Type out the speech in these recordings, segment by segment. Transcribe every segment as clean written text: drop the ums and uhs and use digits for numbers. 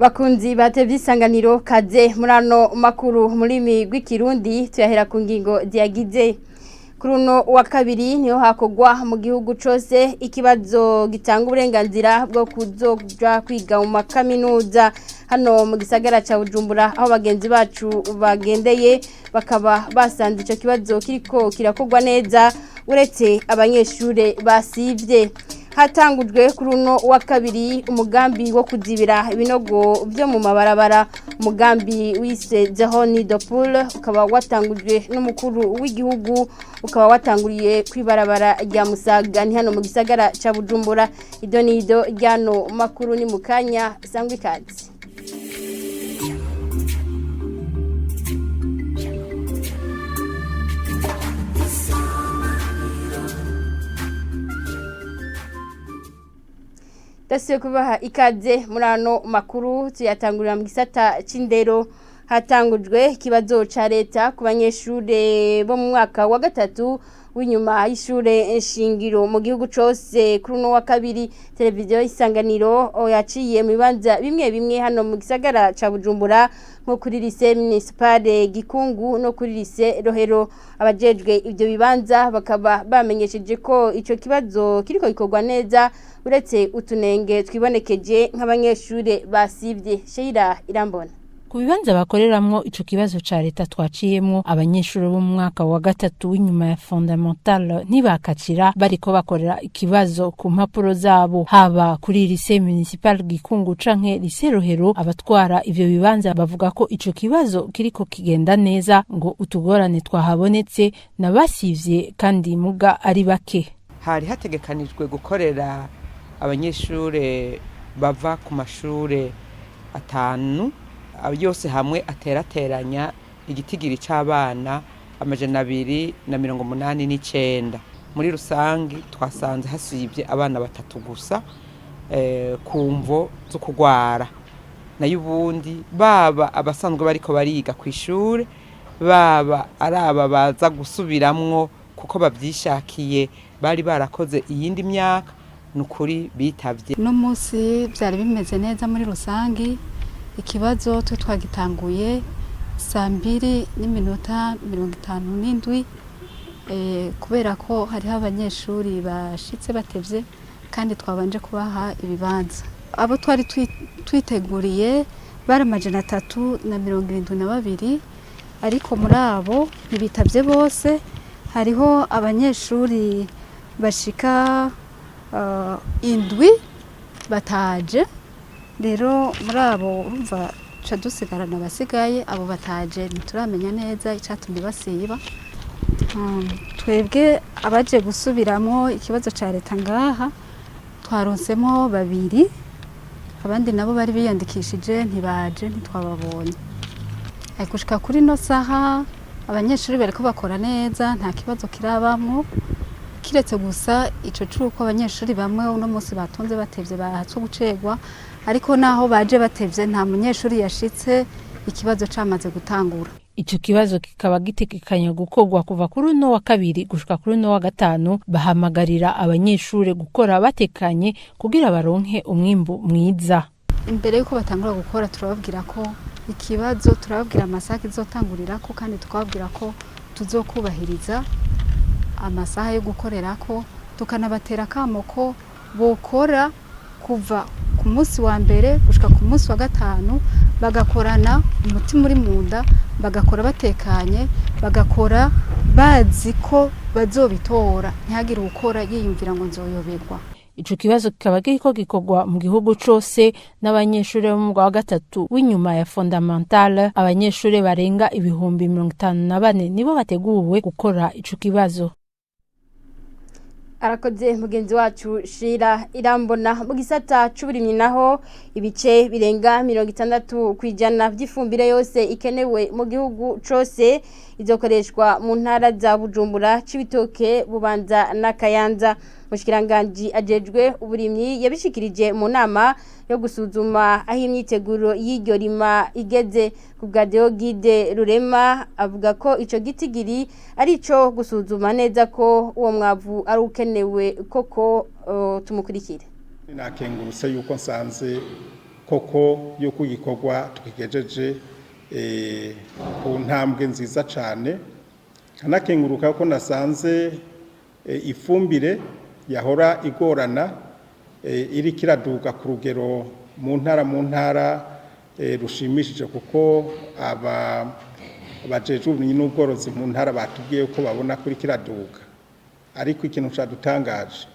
Bakunzi batevye Isanganiro, kaze muri ano makuru murimi rw'ikirundi. Tuyahera ku ngingo ziyagize. Kuri uno wa kabiri niho hakorwa mu gihugu cose ikibazo gitanga uburenganzira bwo kuzoja kwiga mu makaminuza. Hano mu gisagara ca Bujumbura, aho bagenzi bacu bagendeye, bakaba basanze ico kibazo kiriko kirakorwa neza, uretse abanyeshure basivye. Hatangujwe kuri uno wa kabiri umugambi wo kuzibira ibinogo vyo mu mabarabara, umugambi wise "Zéro nid de poule", ukaba watangujwe n'umukuru w'igihugu, ukaba watanguriye kwibarabara rya Musaga, ni hano mu gisagara ca Bujumbura. Ido nido ryano makuru ni mukanya, sangwa ikaze. Dasiyo kubaha ikaze muri ano makuru, tuyatangurira mu gisata c'indero. Hatangujwe ikibazo ca leta ku banyeshure bo mu mwaka wa gatatu w'inyuma y'ishure nshingiro mu gihugu cose kuri uno wa kabiri. Televiziyo Isanganiro yaciye mu bibanza bimwe bimwe hano mu gisagara ca Bujumbura, nko kuri lycée municipale Gikungu no kuri lycée Rohero. Abajejwe ivyo bibanza bakaba bamenyesheje ko ico kibazo kiriko gikorwa neza, uretse utunenge twibonekeje nk'abanyeshure basivye. Sheila Irambona. Ku bibanza bakoreramwo ico kibazo ca leta twaciyemwo, abanyeshuri bo mu mwaka wa gatatu w'inyuma ya fondamental ntibakacira bariko bakorera ikibazo ku mpapuro zabo, haba kuri lycée municipal Gikungu canke lycée Rohero. Abatwara ivyo bibanza bavuga ko ico kibazo kiriko kigenda neza, ngo utugorane twahabonetse nabasivye kandi muga ari bake. Hari hategekanijwe gukorera abanyeshure bava ku mashure atanu yose hamwe aterateranya igitigiri c'abana 289. Muri rusangi twasanze hasivye abana batatu gusa ku mvo zo kugwara. Nayo ubundi baba abasanzwe bariko bariga kw'ishure, baba ari aba baza gusubiramwo kuko bavyishakiye, bari barakoze iyindi myaka, nukuri bitavye. Uno munsi byari bimeze neza muri rusangi. Ikibazo twe twagitanguye 2:57, kubera ko hariho abanyeshuri bashitse batevye kandi twabanje kubaha ibibanza. Abo twari twiteguriye bari 372, ariko muri abo ntibitavye bose. Hariho abanyeshuri bashika indwi bataje. Rero muri abo urumva ca dusigarana abasigaye. Abo bataje ntituramenya neza icatumye basiba. Twebwe abaje gusubiramo ikibazo ca leta ngaha twaronsemo babiri, abandi nabo bari biyandikishije ntibaje, ntitwababonye. Gushika kuri no saha abanyeshuri bariko bakora neza, nta kibazo kirabamwo, kiretse gusa ico cuko abanyeshuri bamwe uno munsi batonze batevye, bahatswe gucerwa. Ariko naho baje batevye, nta munyeshuri yashitse ikibazo camaze gutangura. Ico kibazo kikaba gitegekanya gukorwa kuva kuri uno wa kabiri gushika kuri uno wa gatanu. Bahamagarira abanyeshure gukora batekanye kugira baronke umwimbu mwiza. Imbere yuko batangura gukora turababwira ko ikibazo, turababwira amasaha kizotangurirako, kandi tukababwira ko tuzokubahiriza amasaha yo gukorerako, tukanabatera akamo ko bokora kuva ku munsi wa mbere gushika ku munsi wa gatanu, bagakorana umutima uri mu nda, bagakora batekanye, bagakora bazi ko bazobitora, ntihagire uwukora yiyumvira ngo nzoyoberwa. Ico kibazo kikaba kiriko gikorwa mu gihugu cose n'abanyeshure bo mu wa gatatu w'inyuma ya fondamentale. Abanyeshure barenga 54,000 nibo bateguwe gukora ico kibazo. Arakoze mugenzi wacu Shira Irambona. Mu gisata c'uburimyi naho, ibice birenga 60% vy'ifumbire yose ikenewe mu gihugu cose izokoreshwa mu ntara za Bujumbura, Cibitoke, Bubanza na Kayanza. Mushikiranganji ajejwe uburimyi yabishikirije mu nama yo gusuzuma aho imyiteguro y'iryo rima igeze. Ku bwa Deogide Rurema, avuga ko ico gitigiri ari ico gusuzuma neza ko uwo mwavu ari ukenewe koko. Tumukurikire. Nakengurutse yuko nsanze koko yuko igikorwa tukigejeje ku ntambwe nziza cyane. Nkanakenguruka ko nasanze ifumbire yahora igorana iriko iraduga ku rugero mu ntara rushimishije, kuko aba bajejwe uburimyi n'ubworozi mu ntara batubwiye ko babona kuri kiraduga. Ariko ikintu cadutangaje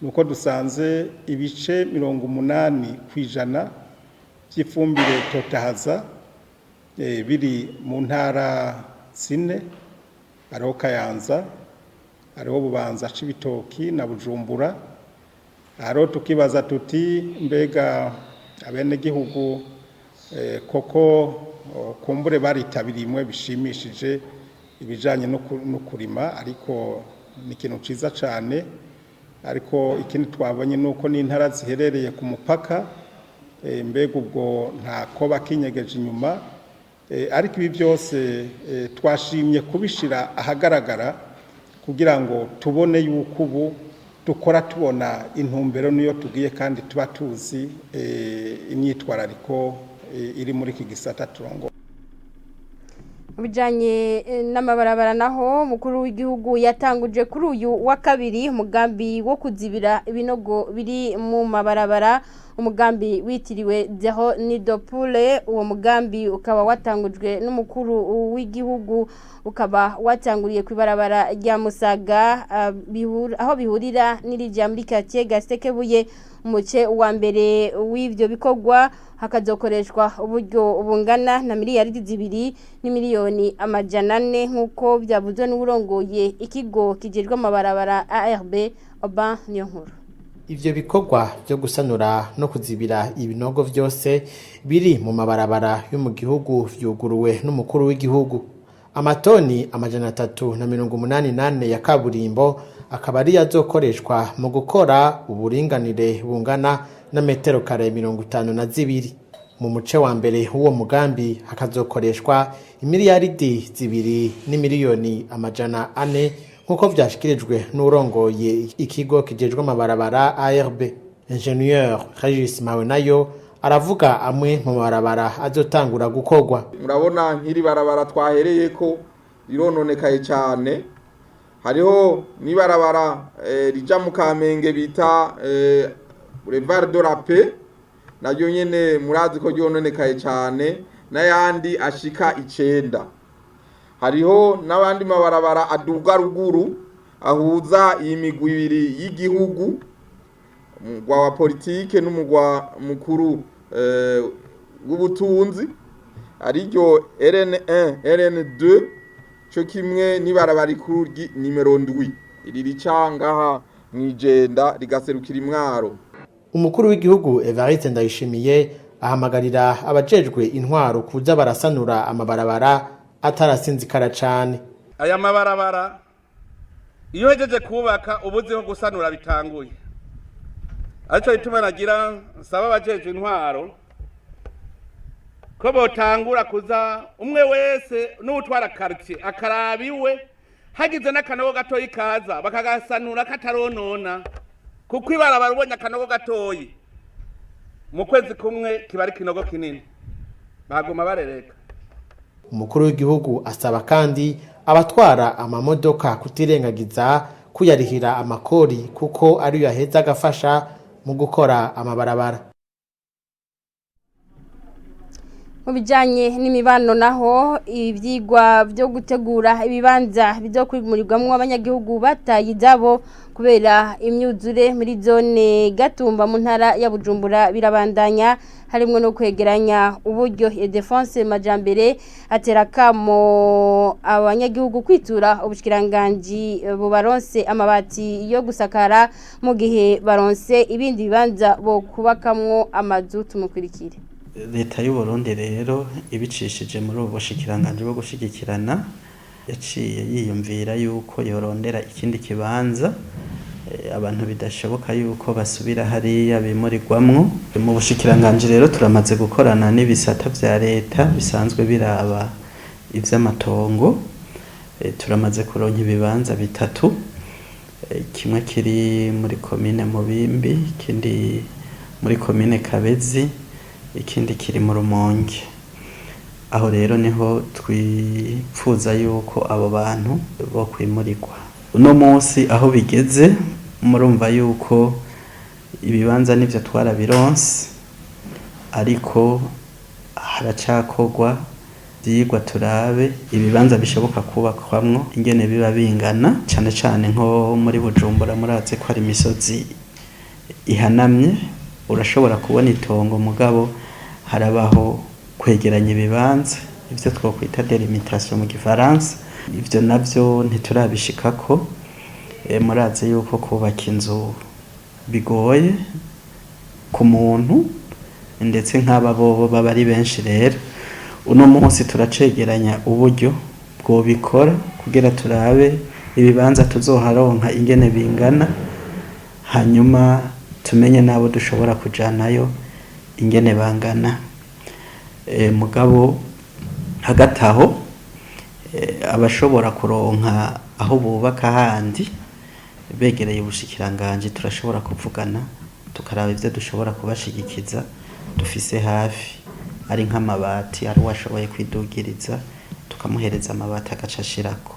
nuko dusanze ibice 80% by'ifumbire totahaza biri mu ntara zine, hariho Kayanza, hariho Bubanza, Cibitoki na Bujumbura. Hariho tukibaza tuti mbega abenegihugu koko kumbure baritabiriye imwe bishimishije ibijanye no kurima, ariko ni ikintu ciza cane. Ariko ikindi twabonye nuko n'intara ziherereye ku mupaka, mbega ubwo nta koba kinyegeje inyuma. Ariko ibi byose twashimye kubishira ahagaragara kugira ngo tubone yuko ubu dukora tubona intumbero niyo tugiye, kandi tuba tuzi imyitwarariko iri muri iki gisata turongo. Bijanye n'amabarabara naho, umukuru w'igihugu yatanguje kuri uyu wa kabiri umugambi wo kuzibira ibinogo biri mu mabarabara, umugambi witiriwe Zero Nidopule. Uwo mugambi ukaba watangujwe n'umukuru w'igihugu, ukaba watanguriye ku ibarabara rya Musaga aho bihurira n'irija muri quartier Gasekebuye. Umuce wa mbere w'ivyo bikorwa hakazokoreshwa uburyo bungana na 2 n'imiliyoni 400, nk'uko byavuzwe n'uburongoye ikigo kijejwe amabarabara ARB, Oban Niyonkuru. Ivyo bikorwa vyo gusanura no kuzibira ibinogo vyose biri mu mabarabara yo mu gihugu vyuguruwe n'umukuru w'igihugu. Amatoni 384 ya kaburimbo akaba ariyo azokoreshwa mu gukora uburinganire bungana na metero kare 52. Mu muce wa mbere w'uwo mugambi hakazokoreshwa 2 n'imiliyoni 400, nk'uko vyashikirijwe n'urongoye ikigo kijejwe amabarabara ARB. Ingenieur Regis Mawenayo aravuga amwe mu mabarabara azotangura gukorwa. Murabona nk'iri barabara twahereye ko rirononekaye cyane, hariho n'ibarabara rija mu Kamenge bita Boulevard de la Paix, naryo nyene murazi ko ryononekaye cyane, n'ayandi ashika 9. Hariho n'abandi mabarabara aduga ruguru ahuza iyi migwi ibiri y'igihugu, umugwa wa politike n'umugwa mukuru w'ubutunzi, ariryo RN1 RN2, cyo kimwe n'ibarabara rikuru nimero 7 iri rica ngaha mw'Ijenda rigaserukira Imwaro. Umukuru w'igihugu Evariste Ndayishimiye ahamagarira abajejwe intwaro kuza barasanura amabarabara atarasinzikara cane. Aya mabarabara iyo uhejeje kubaka ubuziho gusanura bitanguye, ariko bituma nagira nsaba abajejwe intwaro ko botangura kuza umwe wese n'utwara quartier akaraba iwe, hagize n'akanogo gatoyi kaza bakagasanura kataronona, kuko ibarabara ubonye akanogo gatoyi mu kwezi kumwe kiba ari kinogo kinini, baguma barereka. Umukuru w'igihugu asaba kandi abatwara amamodoka kutirengagiza kuyarihira amakori, kuko ariyo yaheza agafasha mu gukora amabarabara. Mu bijanye n'imibano naho, ivyigwa byo gutegura ibibanza bizokwimurirwamwo abanyagihugu bataye izabo kubera imyuzure muri zone Gatumba mu ntara ya Bujumbura birabandanya, harimwo no kwegeranya uburyo. Defense Majambere atera kamo abanyagihugu kwitura ubushikiranganji bubaronse amabati yo gusakara mu gihe baronse ibindi bibanza bo kubakamwo amazu. Tumukurikire. Leta y'u Burundi rero ibicishije muri ubu bushikiranganji bwo gushigikirana yaciye yiyumvira yuko yorondera ikindi kibanza abantu bidashoboka yuko basubira hariya bimurirwamwo. Mu bushikiranganji rero turamaze gukorana n'ibisata vya leta bisanzwe biraba ivy'amatongo, turamaze kuronka ibibanza 3, kimwe kiri muri komine Mubimbi, ikindi muri komine Kabezi, Ikindi kiri mu Rumonge. Aho rero niho twipfuza yuko abo bantu bo kwimurikwa. Uno munsi aho bigeze, murumva yuko ibibanza nivyo twarabironse, ariko haracakorwa ivyigwa turabe ibibanza bishoboka kubakwamwo ingene biba bingana, cane cane nko muri Bujumbura murazi ko hari imisozi ihanamye, urashobora kubona itongo mugabo harabaho kwegeranya ibibanza, ivyo twokwita delimitation mu gifaransa. Ivyo navyo ntiturabishikako. Murazi yuko kubaka inzu bigoye ku muntu, ndetse nk'aba bobo baba ari benshi. Rero uno munsi turacegeranya uburyo bwobikora kugira turabe ibibanza tuzoharonka ingene bingana, hanyuma tumenye n'abo dushobora kujanayo ingene bangana. Mugabo hagati aho, abashobora kuronka aho bubaka handi begereye ubushikiranganji, turashobora kuvugana tukaraba ivyo dushobora kubashigikiza dufise hafi, ari nk'amabati, ari uwashoboye kwidugiriza tukamuhereza amabati agaca ashirako.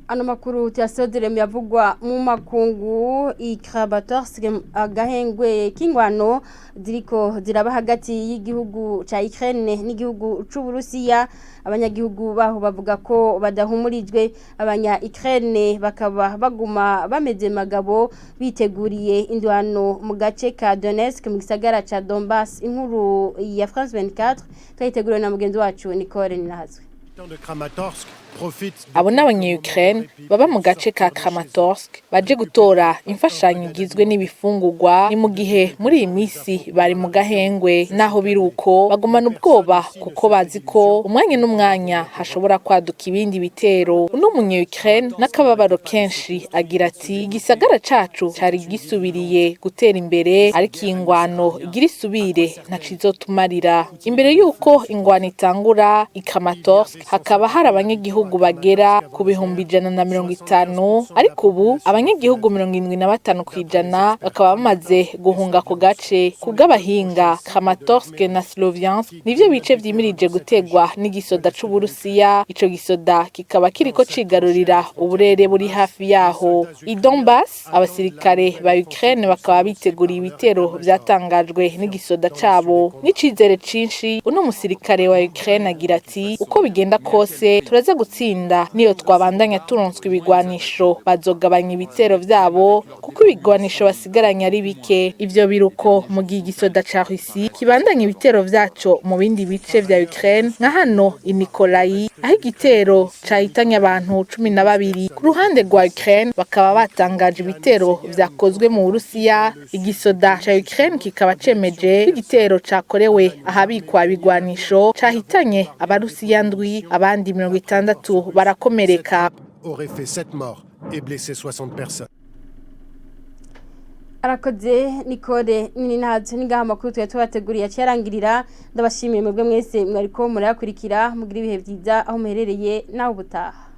Ano makuru tuyasozere mu yavugwa mu makungu. Kramatorsk, agahengwe k'ingwano ziriko ziraba hagati y'igihugu ca Ukraine n'igihugu c'Uburusiya, abanyagihugu baho bavuga ko badahumurijwe. Abanya Ukraine bakaba baguma bameze magabo, biteguriye indwano mu gace ka Donetsk mu gisagara ca Donbass. Inkuru ya France 24 twayiteguriwe na mugenzi wacu Nicole Ninahazwe. Abo ni abanya-Ukraine baba mu gace ka Kramatorsk baje gutora imfashanyo igizwe n'ibifungurwa. Ni mu gihe muri iyi minsi bari mu gahengwe, naho biri uko bagumana ubwoba kuko bazi ko umwanya n'umwanya hashobora kwaduka ibindi bitero. Uno munya-Ukraine n'akababaro kenshi agira ati: "Igisagara cacu cari gisubiriye gutera imbere, ariko iyi ngwano igira isubire ntaco izotumarira." Imbere y'uko ingwano itangura, i Kramatorsk hakaba hari abanyagihugu bagera ku 150,000, ariko ubu abanyagihugu 75% bakaba bamaze guhunga ku gace. Kubw'abahinga, Kramatorsk na Sloviansk nivyo bice vyimirije gutegwa n'igisoda c'Uburusiya. Ico gisoda kikaba kiriko cigarurira uburere buri hafi yaho i Donbass. Abasirikare ba Ukraine bakaba biteguriye ibitero vyatangajwe n'igisoda cabo n'icizere cinshi. Uno musirikare wa Ukraine agira ati: "Uko bigenda kose turaza gutsinda. Niyo twabandanya turonswa ibigwanisho, bazogabanya ibitero vyabo kuko ibigwanisho basigaranye ari bike." Ivyo biruko mu gihe igisoda ca Russie kibandanya ibitero vyaco mu bindi bice vya Ukraine, nka hano i Nikolayi aho igitero cahitanye abantu 12. Ku ruhande rwa Ukraine bakaba batangaje ibitero vyakozwe mu Burusiya. Igisoda ca Ukraine kikaba cemeje ko igitero cakorewe ahabikwa ibigwanisho cahitanye Abarusiya 7, abandi 60 barakomereka. Aurait fait 7 morts et blessé 60 personnes. Arakoze Nicole nini ntazo. Ni ngaha amakuru twari tubateguriye aciyarangirira. Ndabashimiye mwebwe mwese mwariko murayakurikira. Mugira ibihe vyiza aho muherereye, naho ubutaha.